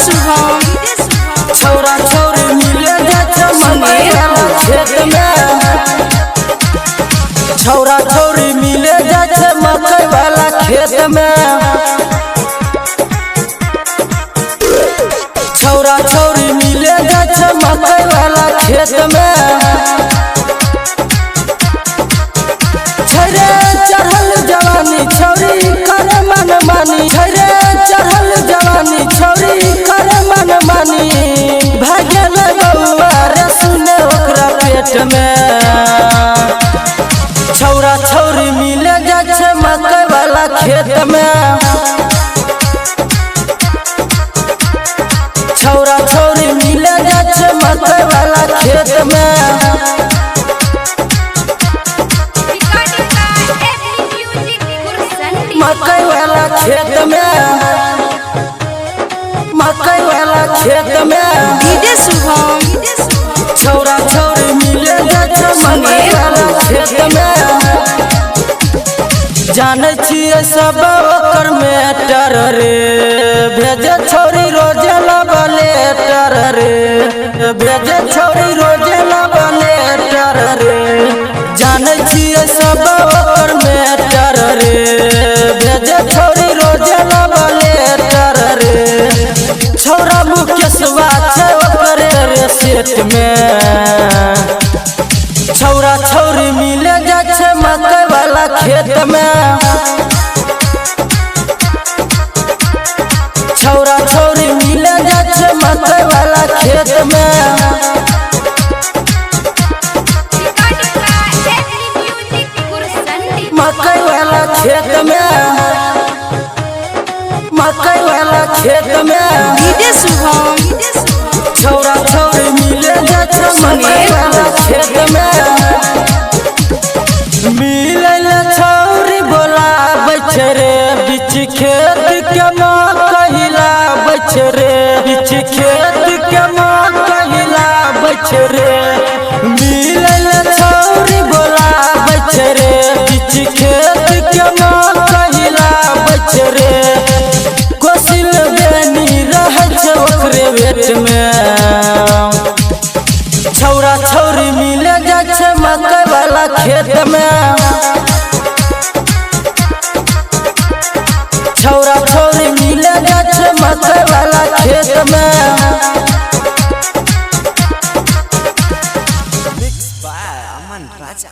शुभम। छौरा छौरी मिले जाइ छै मकई वाला खेत में। छौरा छौरी मिले जाइ छै मकई वाला खेत में। छौरा छौरी मिले जाइ छै मकई वाला खेत में। छैरे चढ़ल जवानी छौरी करे मन मानी। छैरे चढ़ल जवानी छौरी करे मन मानी। भए गेलै बौआ रे सुने ओकरा पेट में। छौरा छौरी मिले जाइ छै मकई वाला खेत में। छौरा छौरी मिले जाइ छै मकई वाला खेत में। Recording by AB Music Gurusandi. मकई वाला खेत में। मकई वाला खेत में। डीजे शुभम। छौरा छौरी मिले जाइ छै मकई वाला खेत में। जानै छियै सब ओकर मैटर रे। भेजे छौरी रोजे लव लेटर रे। भेजे छौरी रोजे लव लेटर रे। जानै छियै सब ओकर मैटर रे। भेजे छौरी रोजे लव लेटर रे। छौरा मुकेशवा छै ओकरे रे सेट में। छौरा छौरी मिले जाइ छै मकई वाला खेत में। छौरा छौरी मिले जाइ छै मकई वाला खेत में। Recording by AB Music Gurusandi. मकई वाला खेत में। मकई वाला खेत में। डीजे शुभम। छौरा छौरी मिले जाइ छै मकई वाला खेत में। मिलै ले छौरी बोलाबै छै रे। बीच खेत के मकई लाबै छै रे। बीच खेत के मकई लाबै छै रे। मिलै ले छौरी बोलाबै छै रे। बीच खेत के मकई लाबै छै रे। कोसिल बेनी रहै छै ओकरे वेट में। छौरा छौरी मिले जाइ छै मकई वाला खेत में। छौरा छौरी मिले जाइ छै मकई वाला खेत में। Mixed by Aman Raja.